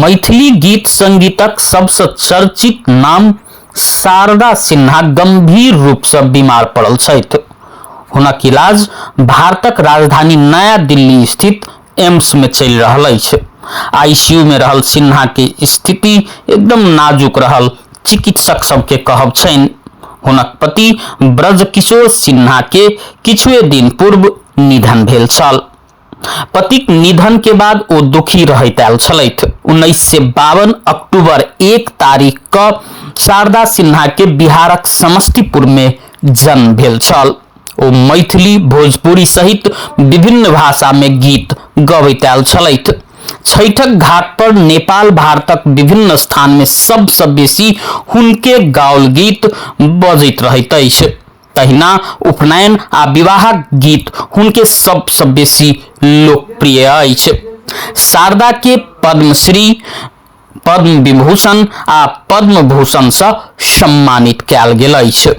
मैथिली गीत संगीतक सबसँ चर्चित नाम शारदा सिन्हा गंभीर रूपसँ बीमार पड़ल छथि। हुनक इलाज भारतक राजधानी नया दिल्ली स्थित एम्स में चलि रहल अछि। आईसीयू में रहल सिन्हा के स्थिति एकदम नाजुक रहल चिकित्सक सबके कहब छनि। हुनक पति ब्रजकिशोर सिन्हा के किछुए दिन पूर्व निधन भेल छल। पतिक निधन के बाद ओ दुखी रहैत आयल छलथि। 1952 अक्टूबर 1 तारीख क शारदा सिन्हा के बिहारक समस्तीपुर में जन्म भेल छल। ओ मैथिली, भोजपुरी सहित विभिन्न भाषा में गीत गबैत आयल छलथि। छठक घाट पर नेपाल भारतक विभिन्न स्थान में सबसँ बेसी हुनके गाओल गीत बजैत रहैत अछि। तहिना उपनयन आ विवाहक गीत हुनके सबसँ बेसी लोकप्रिय अछि। शारदा के पद्मश्री, पद्म विभूषण आ पद्म भूषण सँ सम्मानित कयल गेल अछि।